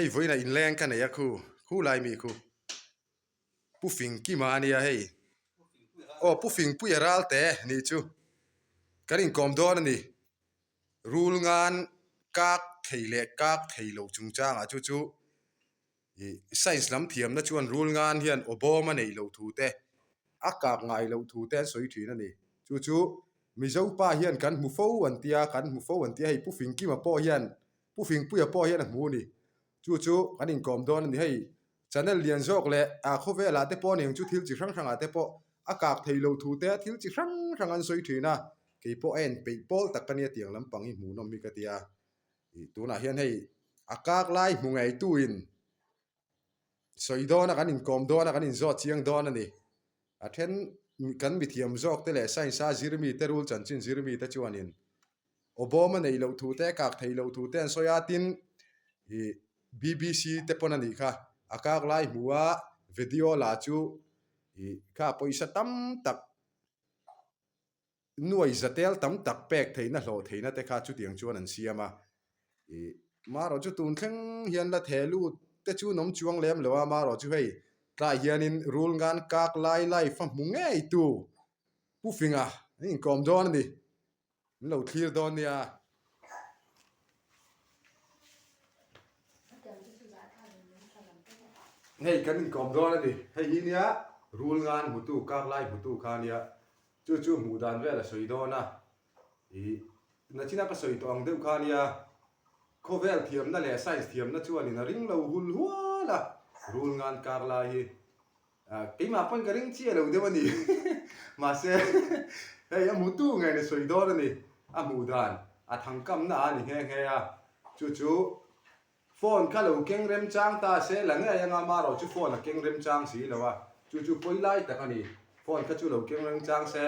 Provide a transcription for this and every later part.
Hei vawiinah inleng ka nei a khu, khu lai mi khu. Pu Fingkima a nia hei. Aw Pu Fingpuia ral te nih chu kan inkawm dawn a ni. Rul ngan kak thei leh kak thei lo chungchangah chu chu ih science lam thiamna chuan rul ngan hian aw bawm a neih loh thu te a kak ngai loh thu te an sawi thin a ni. Chu chu Mizo pa hian kan hmu fo an tia kan hmu fo an tia hei Pu Fingkima pawh hian Pu Fingpuia pawh hian a hmu a ni. Chu chu kan inkawm dawn a ni. Hei channel lian zawk leh ah khawvelah te pawh aniang chu thil chi hrang hrangah te pawh a kak thei lo thu te thil chi hrang hrang an sawi thin a, kei pawh a en peih pawl tak ka nia tiang lampang hi hmuhnawm hi ka ti a. Ih tunah hian hei a kak lai hmu ngeitu in sawi dawn a kan inkawm dawn a kan inzawt chiang dawn a ni. A then kan mithiam zawk te leh science a zir mi te rul chanchin zir mi te chuanin aw bawm a neih loh thu te kak theih loh thu te an sawi a tin ih BBC te pawn a nih kha a kak lai hmu a video la chu ih kha pawisa tam tak nuai zatel tam tak pek theihna hlawh theihna te kha chutiang chuan an siam a ih marawh chu tun thleng hian la theh lut te chu an awm chuang lem lo a marawh chu hei tlai hianin rul ngan kak lai life a hmu ngei tu Pu Finga an inkawm dawn a ni an lo thlir dawn nia. Hei kan inkawm dawn a ni hei hi nia rul ngan hmutu kak lai hmutu kha nia chu chu hmuh dan vel a sawi dawn a ih nachina ka sawi tawh ang deuh kha nia khawvel thiamna leh science thiamna chuanin a ring lo hul hual a rul ngan kak lai hi Keimah pawn ka ring chiah lo deuh a ni. Mahse, hei a hmutu ngei ni sawi dawn a ni. A hmuh dan a thangkamna a ni nghe nghe a. Chu chu phone kha lo keng remchang ta se la ngei anga marawh chu phone a keng remchang si lo a. Chu chu pawi lai tak a ni. Phone kha chu lo keng remchang se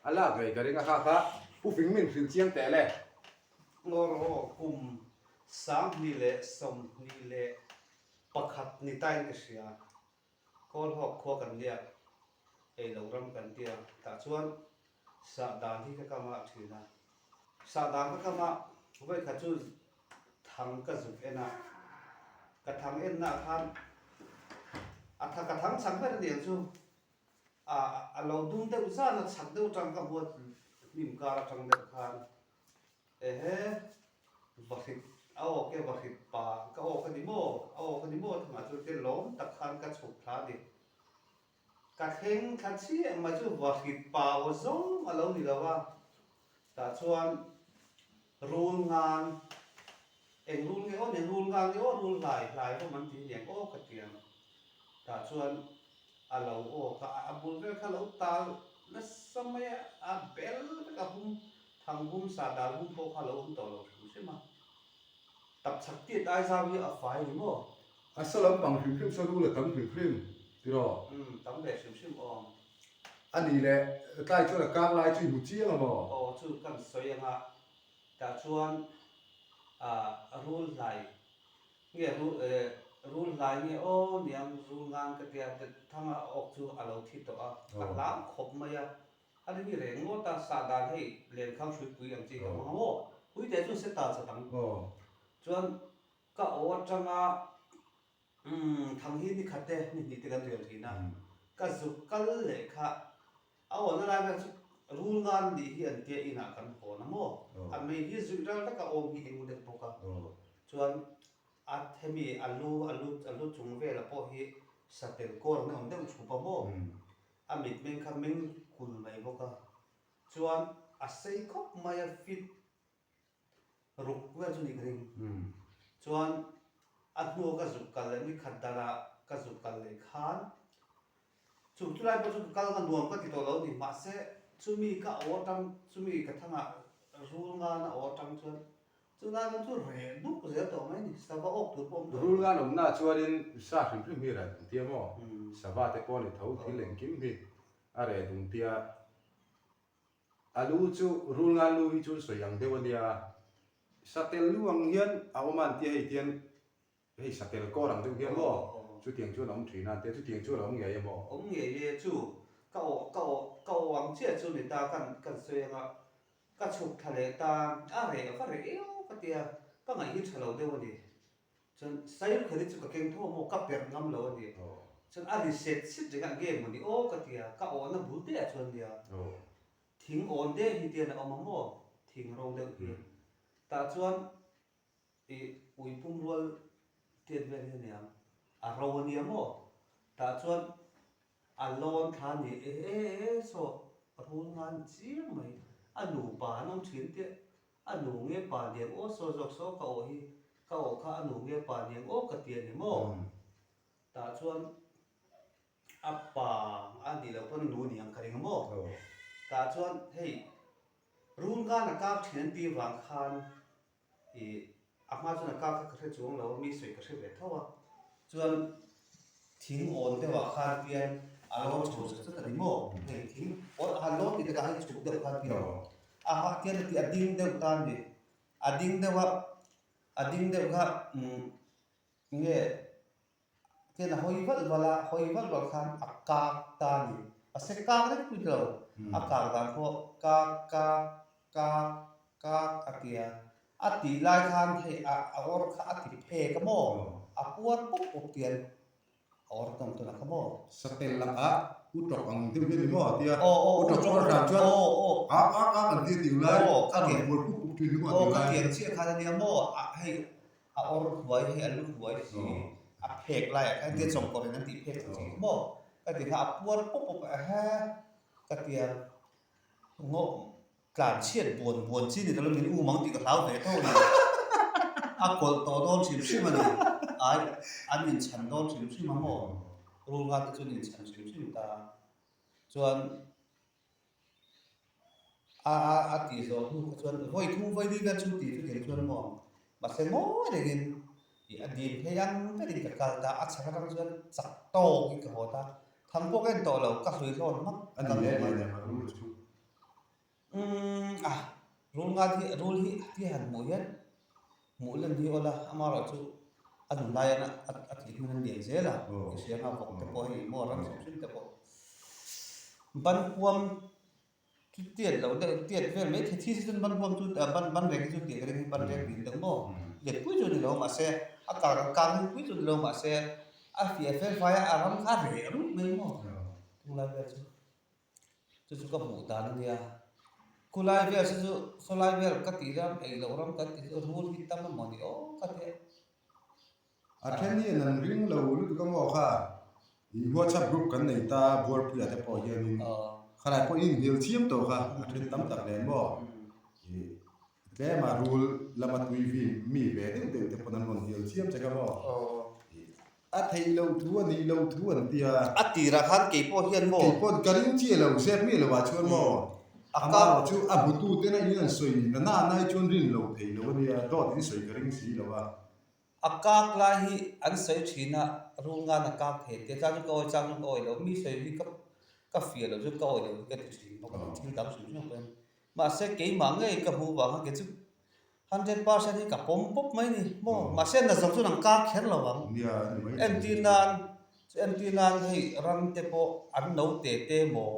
a lak ngei ka ring a kha kha Pu Fing min hrilh chiang teh le. Ngawrhaw kum 2021 ni tain ka hria. Kawlhawk khua kan liak, ei lo ram kan tia, tah chuan sah dan hi ka kam ah thin a. Sah dan ka kam ah vawikhat chu thang ka zuk en a, ka thang en nah khan a tha ka thang chak ber aniang chu a a lo dum deuh zan a, chak deuh atang ka hmuat hnim kar atang deuh khan Ehe, vahrit a awk e vahrit pa ka awk a ni maw, a awk a ni maw thangah chuan te lawm tak khan ka chhuk thla a ni. Ka thleng thla chiah mai chu vahrit pa aw zawng a lo ni lo a, tah chuan rul ngan, eng rul nge aw nia, rul ngan nge aw rul hlai hlai rawm an ti aniang aw ka ti ang, tah chuan a lo awk a, a bul vel kha lo tal nasa mai a, a bel vek a hum Thanghum sa dal hum pawh kha lo awm tawh lo hrim hrim a. Tap chak tiat ai zau hi a fai ni maw? A sa lampang hrim hrim sa rul a tam hrim hrim tiraw? Umm tam ve hrim hrim aw. A nih leh tlai chuan a kang lai chu i hmu chiang a maw? Aw chu kan sawi anga tah chuan ah rul hlai nge rul eh rul hlai nge aw niang rul ngan ka tia thanga awk chu a lo thi tawh a ka hlau khawp mai a. A ri reng ngawt a, sah dan hei lenkhang hruipui ang chi ka hmang a maw? Puite chuan se tal chat ang. Chuan ka aw atanga umm thang hi ni khat te ni hnih te kan rial thin a, ka zuk kal leh kha a awna lai vel chu rul ngan nih hi an tia inah kan hawn a maw? A mei hi zuih ral vek a awm hi eng deuh bawk a, chuan a hemi a lu a lu a lu chung vela pawh hi satel kawl ang awm deuh thup a maw? A mitmeng kha meng kul mai bawk a, chuan a sei khawp mai a fit ruk vel chu ni ka ring. Chuan a hnua ka zuk kal leh ni khat darah ka zuk kal leh khan chu chulai pawh chu ka kal kha nuam ka ti tawh lo ni mahse chumi ka aw atang chumi ka thangah rul ngan a aw atang chuan Chulai lam chu reh duk zel tawh mai ni, sava awk tur pawh awm tawh lo. Rul ngan awmna chuanin sa hrim hrim hi reh dun tia maw? Sava te pawh ni tho thil engkim hi a reh dun tia. A lu chu rul ngan lu hi chu sawi ang deuh a nia, satel lu ang hian a awm a an tia hei tian hei satel kawr ang deuh hian maw chutiang chuan a awm thin a an tia, chutiang chuan a awm ngei emaw? Awm ngei e, chu ka awh ka awh ka awh ang chiah chu ni ta kan kan sawi anga Ka chhuk thla leh ta, a reh va reh eo ka tia, ka ngaih hi tha lo deuh a ni. Chuan Sairkhali chu ka keng tho a maw ka perh ngam lo a ni. Chuan a ri set set reng a nge maw ni aw ka ti a, ka awhna bul te ah chuan nia thing awn deuh hi tian a awm a maw thing ro deuh hi. Tah chuan ih ui pum rual tiat vel hi a niang a ro a nia maw tah chuan A lawn thla ni e e e saw rul ngan chiang mai. A nu pa an awm thin teh. A nu nge pa niang aw saw zawk saw ka awh hi ka awh kha a nu nge pa niang aw ka ti a ni maw? Tah chuan a pa a nih loh pawn nu niang ka ring a maw? Tah chuan hei rul ngan a kak thin an tih vang khan Ih, a hma chuan a kak kha ka hre chuang lo a, mi sawi ka hre ve tho a. Chuan thing awn deuhah khan pian a lawn chho zat zat a ni maw? Hei thing awn a han lawn tih takah hei chhuk deuh khan pian a ha tian a ti a ding deuh ta a ni. A ding deuh a, a ding deuh kha umm nge Tian a hawi valh valh a, hawi valh valh khan a kak ta a ni. Mahse kak reng pui lo, a kak dan pawh kak kak kak kak a ti a. A tih lai khan hei a a awr kha a ti phek a maw? A puar pawp pawp tian a awr tawn tawn a kha maw? Satel lakah u tawk ang deuh hi a ni maw a ti a, u tawk awr hran chuan kak kak kak an ti a tih lai a rawn puar pup pup thin hi maw a tih lai. Aw ka tiang chiah khan a nia maw? Hei A awr huai hei a lu huai si, a phek laiah khan tia chawngkawr in an tih phek ang chi kha maw? Ka ti kha a puar pawp pawp a he ka tia ngawh tlan chhiat buan buan chi ni ta lo min um ang tih ka hlau ve tho a ni. A kawlh tawh dawn hrim hrim a ni. Ai an inchhan dawn hrim hrim a maw? Rulnga te chu an inchhan hrim hrim ta. Chuan. A a a tih zawh hnu kha chuan vawi thum vawi li vel chu tih chu ding chuan maw mahse ngawi rengin ih a dil phei ang berin ka kal ta a chhak atang chuan chak tawkin ka haw ta thang pawh ka en tawh lo ka hlui hlawn hmak A ni leh leh leh rul chu. Umm a rul ngat hi rul hi ti han hmuh hian hmuh len hi awla amaherawh chu a nun lai a a tih hmun an lian zel a i hria nghal bawk te pawh hei maw ram hrim hrim te pawh ban puam chu tiat loh deuh tiat vel mai thei thi chu ban puam chu ban ban reng hi chu tih ka ring ban reng ding deuh maw lian pui chu a ni lo mahse a kar kang hi pui chu a ni lo mahse a fiah fel fai a a ram kha a reh rup mai maw tunlai vel chu. Chu chu ka hmuh dan a nia. Khulai vel chu chu sawlai vel ka tih ram ei loh ram kan tih chu rul hi tam emaw ni aw ka ti a. A then hian an ring lo lutuk a maw kha i WhatsApp group kan nei ta Buarpuia te pawh hianin khalai pawh in inhnial chiam tawh kha a then tam tak nen maw i tlema rul lama tui vi mi ve deuh deuh te pawn an rawn hnial chiam che kha maw i A theih loh thu a nih loh thu an ti a. A tirah khan kei pawh hian maw? Kei pawh ka ring chiah lo, zep miah lo ah chuan maw? A kar chu a hmutu tena in an sawi na na nai chuan rin lo thei lo a nia, dawt in sawi ka ring si lo a. A kak lai hi an sawi thin a, rul ngan a kak thei tia, chang chu ka awi chang chu ka awi lo, mi sawi hi ka ka fiah lo chu ka awi lo hi ka ti thin bawk a ni, thil dang hrim hrim pawhin. Mahse keimah ngei ka hmuh vang khan kei chu 100% hi ka pawm pawp mai ni maw mahse na zawng chuan an kar kher lo ang entir nan entir nan hei ram te pawh an no te te maw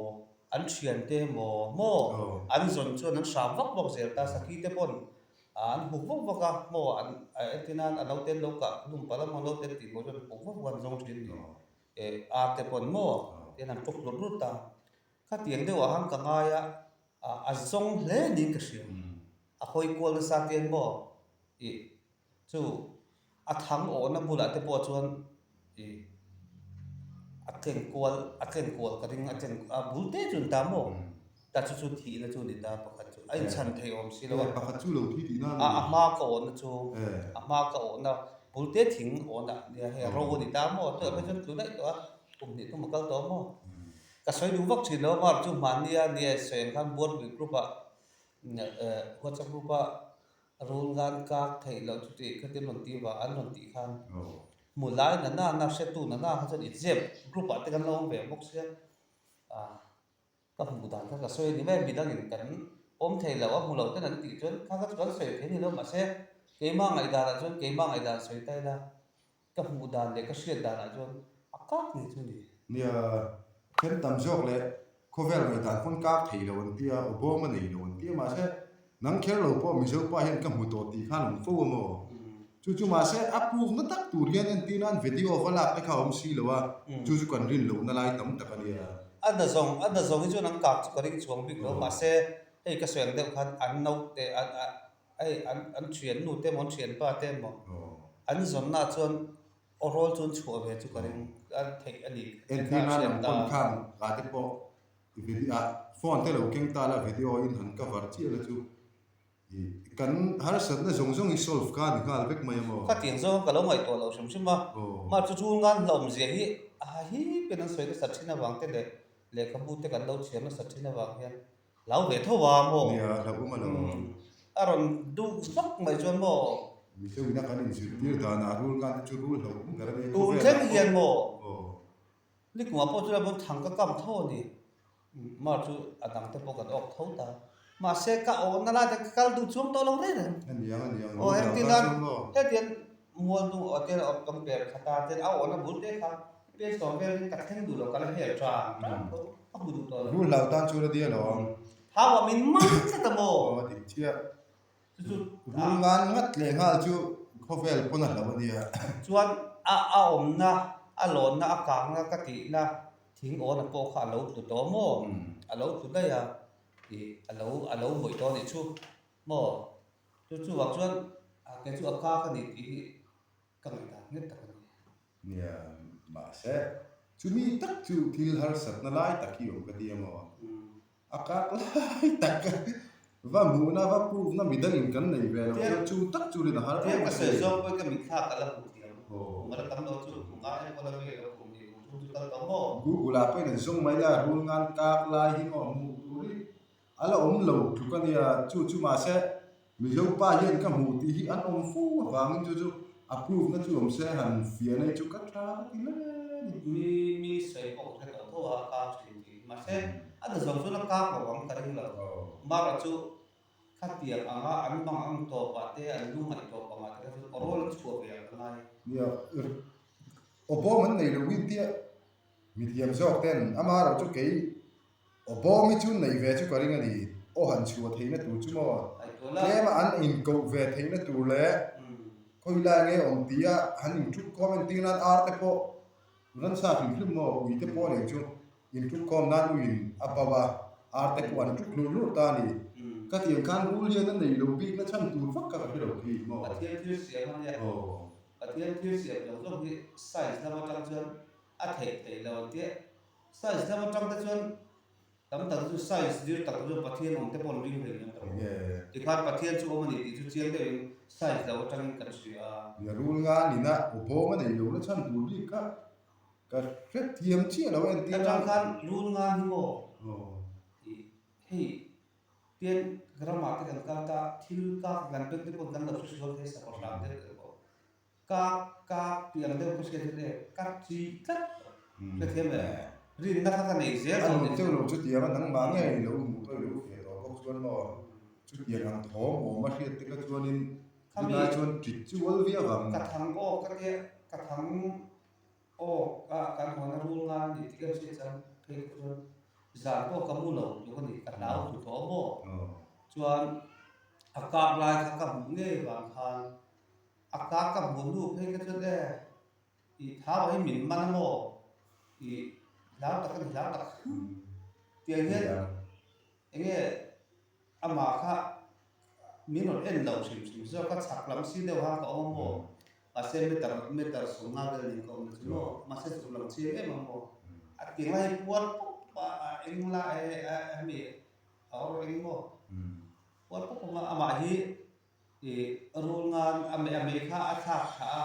an thian te maw maw an zawn chuan an hram vak vak zel ta sakhi te pawn an huk vak vak a maw an entir nan a naute an lo kah hlum palh a maw naute an tih pawh chuan huk vak vak an zawng thin ni eh ar te pawn maw tian an tuk hlut hlut a khatiang deuh ah khan ka ngai a a zawng hle niin ka hria. A hawi kual nasa tian maw ih chu a thang awhna bulah te pawh chuan ih a tleng kual a tleng kual ka ring a tleng a bul te chu an ta maw ta chu chu thihna chu a ni ta pakhat chu a inchhan thei awm si lo a pakhat chu lo thi tihna a a hma ka awhna chu a hma ka awhna bul te thing awhna nia hei a ro a ni ta maw chuah phei chuan tlu daih tawh a kum hnih thum a kal tawh maw ka sawi duh vak thin lo a mar chu hmannia nia sawi ang khan Buarpui group ah WhatsApp group a rul ngan kak theih loh chu tih kha tin rawn tih vang an rawn tih khan hmu lai na na na hretu na na kha chuan inzep group ah te kan lo awm ve bawk sia ah ka hmuh dan kha ka sawi a ni mai a midangin kan awm thei lo a hmu lo ten an tih chuan kha kha chu kan sawi thei a ni lo mahse keimah ngaihdan ah chuan keimah ngaihdan sawi ta ila Ka hmuh dan leh ka hriat danah chuan a kak ngei chu a ni. Nia, then tam zawk leh khawvel ngaihdan pawn kak thei lo an tia, aw bawm a nei lo an tia mahse nang kher lo pawh Mizo pa hian ka hmu tawh tih khan awm fo a maw? Chu chu mahse a proof na tak tur hian entir nan video va lak te kha a awm si lo a, chu chu kan rin lohna lai tam tak a nia. A na zawng, a na zawng hi chuan an kak chu ka ring chuang bik lo, mahse hei ka sawi ang deuh khan an naute an a hei an an thian nu te emaw an thianpa te emaw an zawnna ah chuan aw rawl chu an chhuah ve chu ka ring a theih a ni. Entir nan an pawn khan ka te pawh video ah phone te lo keng ta la video in han cover chiah la chu Kan harsatna zawng zawng hi solve kha a ni nghal vek mai a maw? Khatiang zawng ka lo ngaihtuah loh hrim hrim a, mah chu chu ngan hlauhawmzia hi a hip in an sawi nasat thin avang te leh lehkhabu te kan lo chhiar nasat thin avang hian hlau ve tho a maw? Nia, hlauhawm a lo. A rawn duh vak mai chuan maw? Mizo ina kan inzirtir danah rul ngan te chu rul hlauhawm ber a nia. Tun thleng hian maw? Nikuma pawh chu la bun thang ka kam tho a ni. Mar chu a dang te pawh kan awk tho ta. Mahse ka awhna lai te ka kal duh chuang tawh lo reng reng. Aniang aniang. Aw heti nan hetiang mual dung aw te awk kan per khat a ten a awhna bul te kha pen sawm vel in ka thleng duh lo ka la hel tang tang tho ka hmu duh tawh lo. Rul hlau tan chuan a nia lo ang. Thau ah min man tlat a maw? Aw a dik chiah. Chu chu rul ngan ngat leh nghal chu khawvel pawn a hlo a nia. Chuan a a awmna, a lawnna, a kangna ka tihna thing awna pawh kha a lo tlu tawh maw? A lo tlu daih a, ih a lo a lo mawih tawh a nih chu maw? Chu chuvang chuan a ke chu a kak a ni tih hi ka ngaihdan nghet tak a ni. Nia, mahse chumi tak chu thil harsatna lai tak hi awm ka ti a maw? A kak lai tak va hmuhna va proof na midang in kan nei ve lo chuan chu tak chu rin a har em a sin. Sawi zawng pawhin ka mitthla ka la hmu thiam. Kum a la tam lo chu kum ngai enkawl a nge lo kum hnih kum thum chu kal tawh maw? Google ah pawhin an zawng mai la rul ngan kak lai hi maw hmuh tur hi a la awm lo tluk a nia chu chu mahse Mizo pa hian ka hmuh tih hi an awm fo avangin chu chu a proof na chu awm se han fiah na hi chu ka tha ka ti hle a ni. Mi mi sawi pawh ka hre tawh tho a, kak thin tih mahse a na zawng chuan a kak lo ang ka ring lo. Mara chu khatiang anga an mang ang tawp ah te an lu ngaih tawp ang ah te kha chuan aw rawl an chhuah ve ang ka ngai. Nia, aw bawm an nei lo in tia mithiam zawk ten amaherawh chu kei Aw bawm hi chu neih ve chu ka ring a ni. Aw han chhuah theihna tur chu maw? Tlema an inkoh ve theihna tur leh khawi lai nge awm tia han inthut khawm entir nan ar te pawh ransa hrim hrim maw ui te pawh nei chu inthut khawm nan uiin a bauh a, ar te pawh an thut hlur hlur ta a ni. Ka tiang khan rul hian a nei lo bik na chhan tur vak kha ka hre lo khi maw? Pathian thil siam a nia. Pathian thil siam lo zawk hi science lam atang chuan a theih theih lo ang tia Science lam atang te chuan tam tak chu science zir tak chu Pathian awm te pawh an ring reng ang tawh. Tikhan Pathian chu awm a ni tih chu chiang deuhin science lo atangin kan hria a. Nia rul nga nina aw bawm a nei lo na chhan tur bik kha ka hrethiam chiah lo entir a. Atang khan rul nga hi maw tih hei tian ramah te kan kal ta thil kak kan beng te pawh kan lo hre sual thei sakawr hram te pawh Kak kak tih ang deuh ka hriat hian e ka chi tlat tawh. Hrethiam e. Rinna kha ka nei zel tawh. A nuam deuh lo chutiang a nangmah ngei lo hmuh tawh i lo fiah tawh bawk chuan maw chutiang ang thawm awm a hriat te kha chuanin tunlai chuan ṭit chu ual viau ang. Ka thang aw ka tia ka thang aw ka kan hawn a rul ngan a ni tih ka hriat chuan phei kha chuan zan pawh ka mu lo tluk a ni ka hlau tlu tawh maw chuan a kak lai kha ka hmuh ngei vang khan A ka ka hmuh hnu phei kha chuan e, i thau hi min man a maw? I hlau tak a ni, hlau tak. Tiang hian eng nge amah kha min rawn en lo hrim hrim zawk a, chhak lam si deuh han ka awm a maw? Mahse meter meter sawmnga vel nen ka awm na chu maw? Mahse chhuk lam chiang em a maw? A tiang lai hi puar pawp a, a eng lai a hemi a awr eng maw? Puar pawp a amah hi I rul ngan a mei a mei kha a thlak thla a,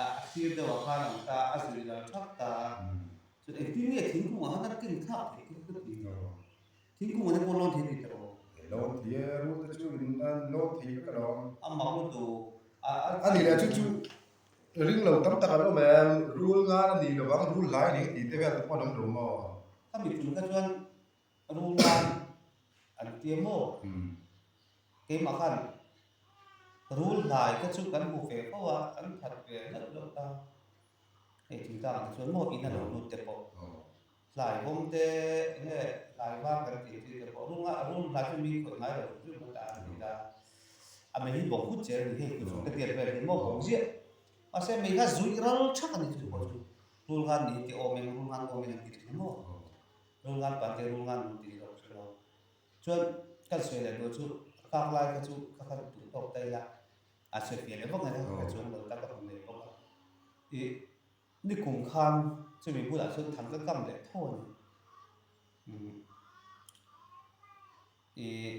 a thlir deuh ah khan ang ta, a zui ral thak ta. Chuan engtin nge thingkung ah khan a ken thlak theih te ka ti. Thingkung ah te pawh lawn thei a ni tawh. Lawn thei e, rul te chu in an lawn thei vek alawm. A mak lutuk a. A ni leh chu chu ring lo tam tak an awm em, rul ngan a ni lovang, rul hlai a ni tih te vel te pawh an awm lo maw? Khami tum kha chuan rul ngan an ti a maw? Keimah khan rul hlai te chu kan hmu ve fo a, an that ve hlauh hlauh ta. Hei thingtlang te chuan maw in a lo lut te pawh hlai bawm te enge hlai var kan tih chi te pawh rul rul hlai chu mi khawih ngai lo hrim hrim a ta an ti ta. A mei hi bawng hut zel a ni hei kut ka tiat vel hi maw bawng ziah. Mahse mei kha zuih ral thak a ni chu pawh chu rul ngan ni ti awm eng rul ngan awm eng an ti thin a maw. Rul ngan pa te rul ngan nu ti erawh ka hre lo. Chuan kan sawi leh duh chu a kak lai kha chu ka khan duh tawk ta ila a sawi fiah leh vak mai kha ka chuang lo ta ka hmu leh bawk a. Ih nikum khan chumi bulah chuan thang ka kam leh tho a ni. Umm ih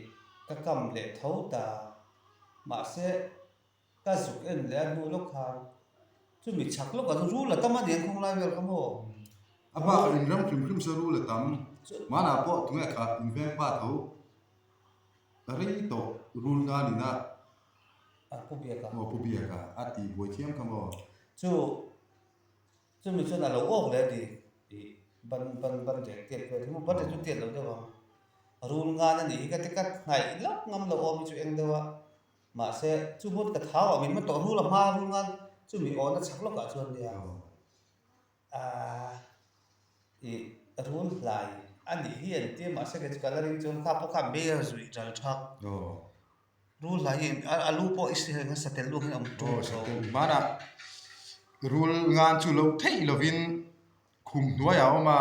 ka kam leh tho ta mahse ka zuk en leh a hnu lawk khan chumi chhak lawkah chuan rul a tam a niang khawng lai vel kha maw. A bakah in ram hrim hrim sa rul a tam hmanah pawh tunge kha inveng pa tho a rei tawh rul ngan ina a pu biak a. Aw pu biak a a tih buai thiam kha maw. Chu Chumi chuan a lo awk leh a ti ih ban ban ban rek tiat vel hi maw ban rek chu tiat lo deuh ang rul ngan a nih hi ka ti ka hnaih lawk ngam lo awm hi chu eng deuh a mahse chu hmun ka thau ah min hma tawh rul a hma rul ngan chumi awna chhak lawkah chuan nia aaa ih rul hlai a nih hi an tia mahse kei chu ka la ring chuan kha pawh kha mei a zuih ral thak. Rul hlai hi a lu pawh i si heng a satel lu hian a awm ṭung Aw satel hmanah rul ngan chu lo theih lovin khum hnuaiah a awm a,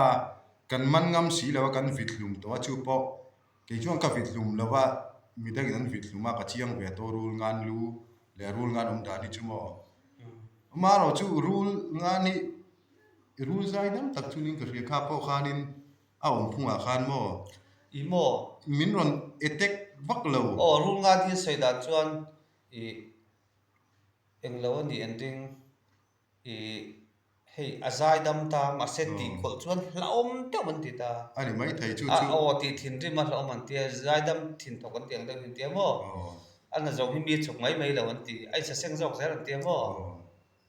kan man ngam si lo a kan vit hlum tawh a chu pawh kei chuan ka vit hlum lo a midangin an vit hlum a ka chiang ve tawh rul ngan lu leh rul ngan awm dan hi chu maw. Amaherawh chu rul ngan hi rul zai dam tak chu niin ka hria kha pawh khanin A awm phungah khan maw? I maw? Min rawn attack vak lo. Aw, rul ngan hi sawi dan chuan i englo a nih an ring. I hei a zai dam ta mahse tih kawlh chuan hlauhawm deuh an ti ta. A ni mai thei chu chu. Aw, tih thinrim a hlauhawm an tia, zai dam thin thawk an ti ang deuh hi an tia maw? A na zawng hi mi a chhuk mai mai lo an ti, a insaseng zawk zel an tia maw?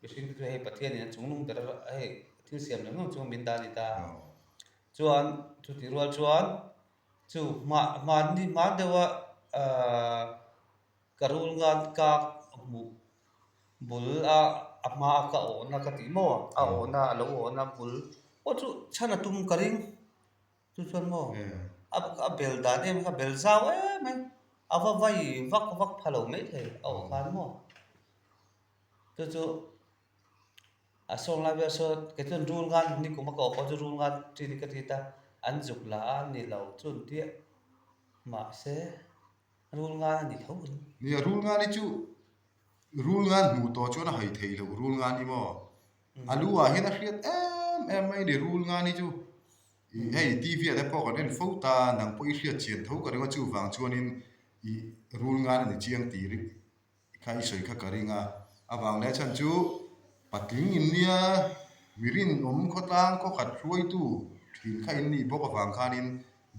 Mihring te chu hei Pathianin a chungnung ber a hei thil siam leh ngam chu min dah a ni ta. Chuan chutih rual chuan chu hma hmanni hman deuha ahh ka rul ngan ka hmuh bul a a hma a ka awhna ka tih maw a awhna a lo awhna bul pawh chu chhan a tum ka ring. Chu chuan maw a bel dan em kha bel zau em mai a va vai vak vak pha lo mai thei a awh khan maw. Chu chu a sawng lai vel sawn kei chuan rul ngan ni kum a ka awh pawh chu rul ngan chi ni ka ti ta an zuk la a ni lo chu an tia mahse rul ngan a ni tho ang. Nia rul ngan hi chu rul ngan hmuh tawh chuan a hai thei loh rul ngan hi maw a lu ah hian a hriat em em mai a ni rul ngan hi chu ih hei TV ah te pawh kan en fo ta nang pawh i hriat chian tho ka ring a chuvang chuanin ih rul ngan a ni chiang tih Kha i sawi kha ka ring a, avang leh chhan chu patling in nia mi rinawm khawtlang khawkhat hruaitu thin kha in nih bawk avang khanin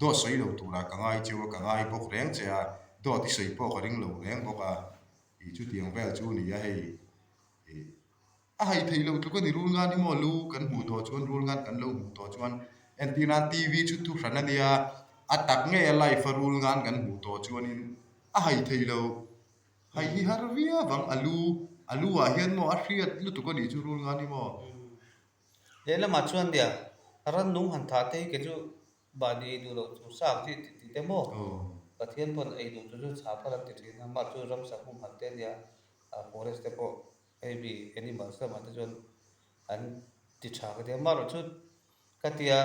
dawt sawi lo turah ka ngai cheu a, ka ngai bawk reng che a, dawt i sawi pawh ka ring lo reng bawk a, ih chutiang vel chu a ni a hei ih. A hai theih loh tluk a ni rul ngan hi maw lu kan hmuh tawh chuan rul ngan kan lo hmuh tawh chuan entir nan TV chu thu hran a nia a tak ngei a live a rul ngan kan hmuh tawh chuanin a hai theih loh hai hi har viau ang a lu a lu ah hian maw a hriat lutuk a nih chu rul ngan hi maw. Lehlamah chuan nia rannung han thah te hi kei chu mahni ei duh loh chu sa ang chi tih te maw Pathian pawn ei duh chu chu chhah phal an ti thin a mah chu ramsa humhalh te ania forest te pawh Hei mi animals lamah te chuan an ti tha ka ti a, amaherawh chu ka tia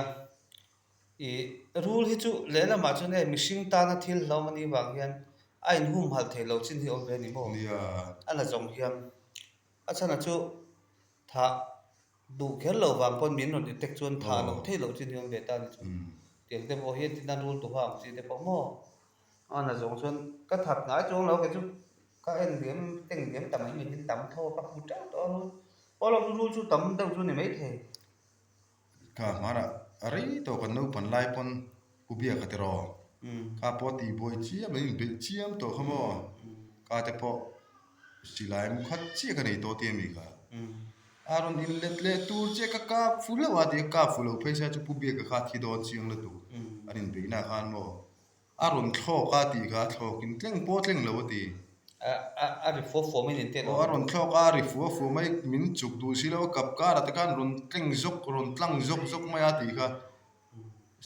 ih rul hi chu lehlamah chuan hei mihring tana thil hlauhawm a nih vang hian a inhumhalh theih loh chin hi a awm ve a ni maw? A la zawng hian a chhanah chu thah duh kher loh vang pawn min rawn attack chuan thah loh theih loh chin hi a awm ve ta a ni chu. Tiang te pawh hi entin a rul tuha ang chi te pawh maw? A na zawng chuan ka that ngai chuang lo kei chu ka en diam eng diam ta mai mai hian tam tho a ka hmu teuh tawh a rul aw lo rul chu tam deuh chu ni mai thei. Ka hmanah a rei tawh kan naupan lai pawn Pu Biaka te rawh kha pawh tih buai chiam an inbeih chiam tawh kha maw ka te pawh silai mu khat chiah ka nei tawh tia mi kha a rawn inlet leh tur chiah ka kap fu hlauh a ti a kap fu lo phei sia chu Pu Biaka kha a thi dawn chiang lutuk an inbeihna khan maw. A rawn thlawk a tih kha a thlawk in tleng pawh tleng lo a ti. A ri fua fua mai nen te lo. Aw a rawn thlawk a, a ri fua fua mai min chuk duh si lo a kap kar ah te khan rawn tleng zawk rawn tlang zawk zawk mai a tih kha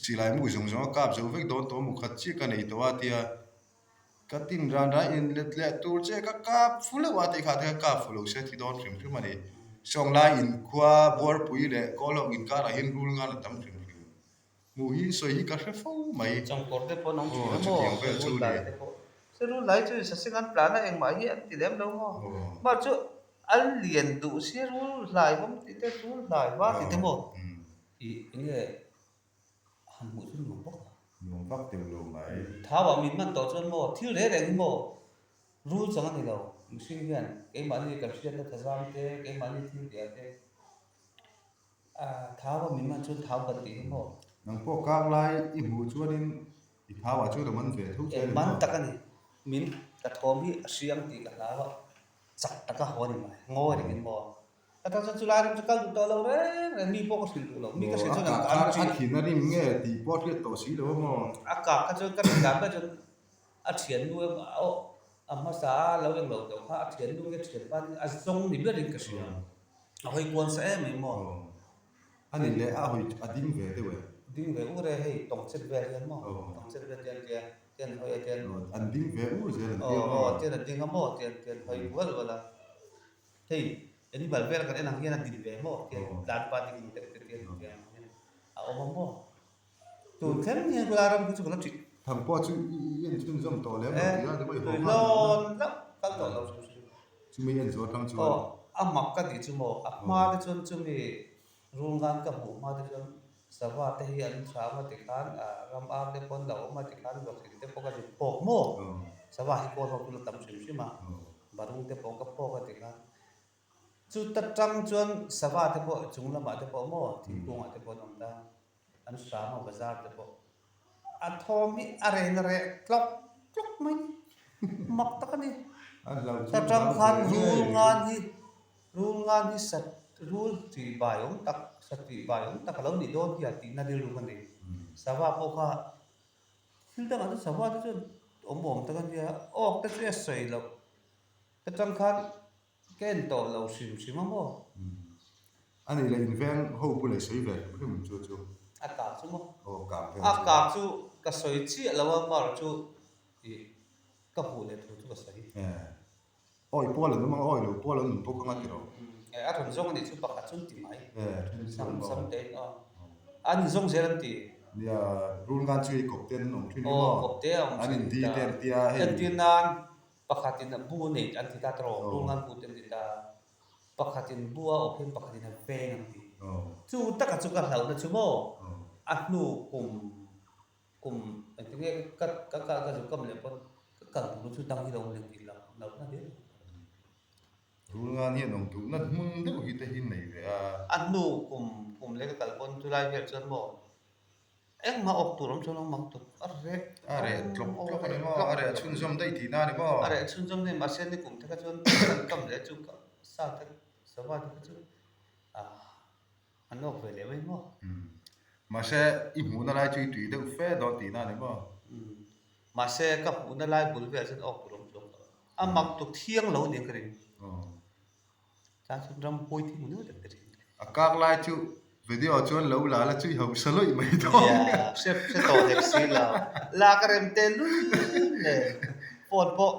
silai mu zawng zawng a kap zo vek dawn tawh a mu khat chiah ka nei tawh a tia. Ka tin ran ran in let leh tur che ka kap fu lo a tih kha te kha kap fu lo se thi dawn hrim hrim a ni. Sawnglai inkhua Buarpui leh Kawlhawk inkarah hian rul ngan a tam hrim hrim. Hmuh hi sawi hi ka hre fo mai. Chawngkawr te pawh an awm thin Aw a maw? chutiang vel chu Rul ni. lai te pawh. Se rul lai chu saseng an tlan a engmah hi an ti lem lo maw? Mah chu an lian duh si rul hlai vawm tih te rul hlai var tih te maw? Ih enge han hmuh chu nuam vak a. Nuam vak deuh lo mai. Thau ah min man tawh chuan maw thil reng reng hi maw rul chang a ni lo. Mihring hian keimahni kan hriatna thazam te keimahni thil tih ah te Thau a min man chuan thau kan tih hi maw? Nang pawh kak lai i hmuh chuanin i thau ah chuan a man ve tho che a ni maw? Man tak a ni. Min ka thawm hi a hriang tih ka hlau a, chak taka haw a ni mai. Ngawi rengin maw? Ka tan chuan chulai ram chu kal duh tawh lo reng reng, mi pawh ka hrilh duh lo. Mi ka hrilh chuan A kak kha a thin a rim nge tih pawh a hriat tawh si lo a maw? A kak kha chuan ka rin dan ber chuan a thiannu emaw aw a hmasa a lo englo tawh kha a thiannu nge thianpa a zawng ni berin ka hria. A hawi kual sa em em maw? A ni leh a hawi a ding ve deuh e. Ding ve ur e hei tawng chet vel hian maw? Tawng chet vel tian tia tian hawi a tian. An ding ve ur zel an tia maw? Aw tian a ding a maw tian tian hawi kual kual a. Hei animal vel kan en ang hian a din ve maw? Tian tlan pa ding deuh te tian tiang hian a awm a maw? Tun thleng hian khulai ram khi chu ka la ṭih. Thang pawh chu i en chhunzawm tawh lem lo tih a ni maw i haw nghal Tuihlawn hlauh kal tawh lo hrim hrim. Chumi en zawh atang chuan. Aw a mak ka tih chu maw a hma te chuan chumi rulngan ka hmuh hma te chuan sava te hi an hram a tikhan ram ar te pawn lo awm a tikhan vawkhlin te pawh ka zuk phawk maw sava hi kawl ho chu la tam hrim hrim a barung te pawh ka phawk a tikhan Chuta tang chuan sava te pawh chung lamah te pawh maw thingkungah te pawh an awm ta, an hram a bazar te pawh a thawm hi a reh na reh tlawk tlawk mai mak tak a ni. Ta tang khan rul ngan hi rul ngan hi sat rul tih bai awm tak sat tih bai awm tak a lo nih dawn hi a tihna rilru ka nei. Sava pawh kha thil dangah chuan sava te chuan awm awm tak a nia awk te chu a sawi loh. Ta tang khan Ka en tawh lo hrim hrim a maw? A nih leh inveng ho bula i sawi ve hrim hrim chu chu. A kak chu maw? Aw kak vel chu. A kak chu ka sawi chiah lo a mar chu ih ka hmuh leh thu chu ka sawi. Awi pawl an awm ang a, awi lo pawl an awm bawk ang a ti rawh. A rawn zawng a nih chu pakhat chu an ti mai. Sam sam te in aw. An inzawng zel an ti. Nia, rul ngan chu i kawp te an awm thin hi maw? Aw kawp te a awm thin. An indi te an tia hei. Entir nan Pakhatin a bu nei an ti ta tawh, rulngan bu te an ti ta. Pakhatin bu a awp hian pakhatin a veng an ti. Chu taka chu ka hlauhna chu maw? A hnu kum kum engtinge ka ka ka ka zu kam leh pawn ka kal tur chu dang hi lo awm leh tih lo hlauhna hle a. Rulngan hian awm duhna hmun deuh hi te hi nei ve a. A hnu kum kum leh ka kal pawn chulai vel chuan maw Engmah awk tur awm chuan awm ang tuk a reh. A reh tlawk tlawk a ni maw? A reh chhunzawm daih tihna a ni maw? A reh chhunzawm daih mahse ni kum te kha chuan kan kam leh chu ka sa te sava te kha chu an awk ve leh mai maw? Mahse i hmuhna lai chu i tui deuh fe dawn tihna a ni maw? Mahse ka hmuhna lai bul velah chuan awk tur awm chuang tawh. A mak tuk thiang lo nia ka ring. Tah chuan ram pawi thing nual tak te thin. A kak lai chu video chuan lo la la chu i hausa lawih mai dawn. Yeah, hre hre tawh hlek si lo. La ka rem te lul nen phone pawh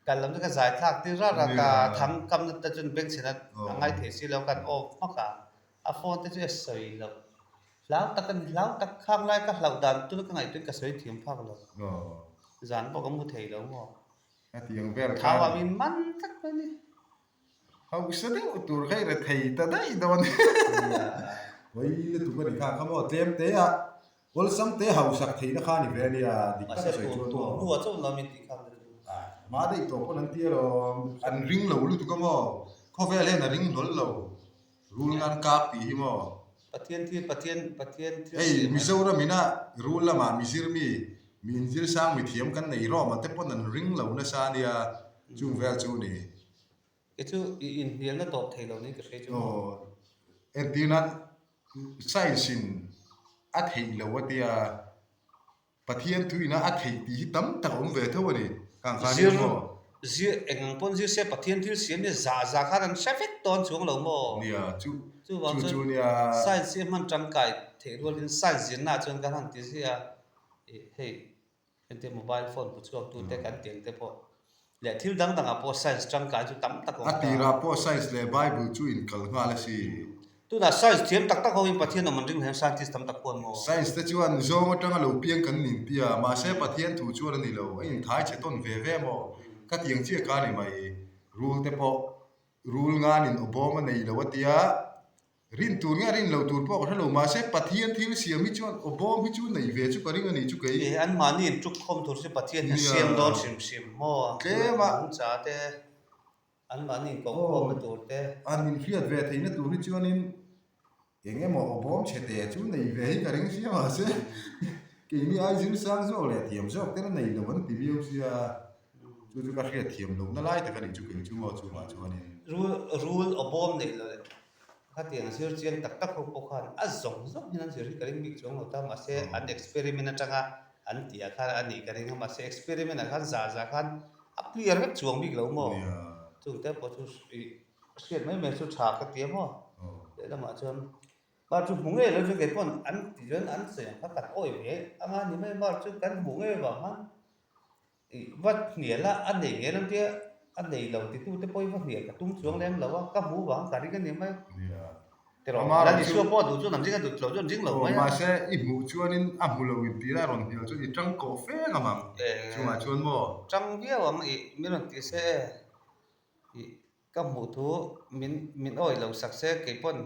kal lam chu ka zai thlak tir rat rat a, thang kam na te chuan bank chhen a ngai thei si lo kan off hmak a, a phone te chu a sawi loh. Hlau tak a ni, hlau tak khang lai ka hlauh dan tuna ka ngaihtuah in ka sawi thiam phak lo. Zan pawh ka mu thei lo maw. Hetiang vel khan. Thau ah min man tlat mai ni. Hausa deuh tur kha i re thei ta daih dawn. Pawi lutuk a ni kha kha maw tlem te a awlsam te hausak theihna kha a ni ve a nia dik tak a sawi chuan maw. Mahse tun hnuah chauh lo min tih kha ka duh. Hma daih tawh pawn an ti alawm. An ring lo lutuk a maw. Khawvel hian a ring hlawl lo. Rul ngan kak tih hi maw? Pathian thil Pathian Pathian thil Hei siam a ni. Mizoram ina rul lamah mizir mi mi inzir sang mi thiam kan nei rawm a te pawn an ring lo nasa a nia chung vel chu ni. Kei chu i inhnialna tawp thei lo niin ka hria chu maw? Aw entir nan science in a theih lo a tia. Pathian thuina a theih tih hi tam tak a awm ve tho a ni. Kang khan Zir, hian maw? zir, eng ang pawn zir se Pathian thil siam hi zah zah khan an hre vek dawn chuang lo maw? Nia, chu, Chuvang chu chuan chu nia. Science hi a hman tangkai theih rualin science zirnaah chuan kan han ti ziah a, ih hei. Entir mobile phone hmu chhuak tu te kan tih ang te pawh leh thil dang dangah pawh science tangkai chu tam tak a awm ta. A tirah pawh science leh Bible chu inkal nghal a si. Tunah science thiam tak tak ho in Pathian awm an ring hlem scientist tam tak pawh an maw? Science te chuan zawng atanga lo piang kan nin tia mahse Pathian thu chuan a ni lo, a inthai chhe tawn ve ve maw? Ka tiang chiah ka ni mai. Rul te pawh rul nganin awbawm a nei lo a tia. Rin tur nge rin lo tur pawh ka hre lo, mahse Pathian thil siam hi chuan aw bawm hi chu nei ve chu ka ring a ni chu kei. Ih, anmahni in tuk khawm tur chu Pathian hian siam dawn hrim hrim maw? Tlem a. Nungcha te, anmahni in koh khawmna tur te. An in hriat ve theihna tur hi chuanin eng emaw aw bawm chhe te chu nei ve hi ka ring sia mahse keini ai zir sang zawk leh thiam zawk ten a nei lo an ti viau sia. Chu chu ka hriat thiam lohna lai tak a ni chu kei chu maw chungah chuanin. Rul, rul aw bawm nei lo leh Khatiang zir chiang tak tak ho pawh khan a zawng zawng hian an zir hi ka ring bik chuang lo ta, mahse an experiment atanga an tih ah khan a nih ka ring a, mahse experiment ah khan zah zah khan a clear vek chuang bik lo maw? Chung te pawh chu ih hriat mai mai chu tha ka ti a maw? Lehlamah chuan mar chu hmu ngei lo chu kei pawn an ti chuan an sawi ang kha kan awi ve anga ni mai mar chu kan hmuh ngei vang khan Ih va hnial a, a nei ngei lam tia a nei lo titu te pawh hi va hnial ka tum chuang lem lo a, ka hmu vang ka ring a ni mai. Nia. Tiraw, la ni suak pawh a duh chuan an ring a, duh lo chuan an ring lo mai a. Mahse i hmuh chuanin a hmu lo in tira rawn hnial chuan i tang kawh fe ngam ang chungah chuan maw? Tang viau ang ih min rawn ti se e, ih ka hmuh thu min min awih lo sak se kei pawn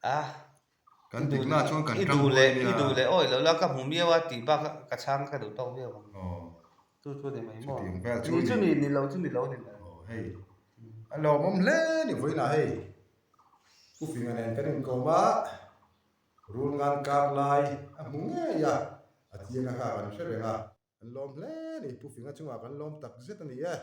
a Kan dikna chuan kan I tang duh leh buai nia. i duh leh awi lo la ka hmu miau a tih bak ka chhang ka duh tawk viau ang. Aw. Chu chu ni mai maw. Chutiang vel chu Ni chu ni ni lo chu ni lo ni mai. Aw hei a lawmawm hle ni vawiinah hei Pu Finga nen kan inkawm a, rul ngan kar lai a hmu ngei a, a chiang a kha kan hre reng a. Kan lawm hle ni Pu Finga chungah kan lawm tak zet a ni e.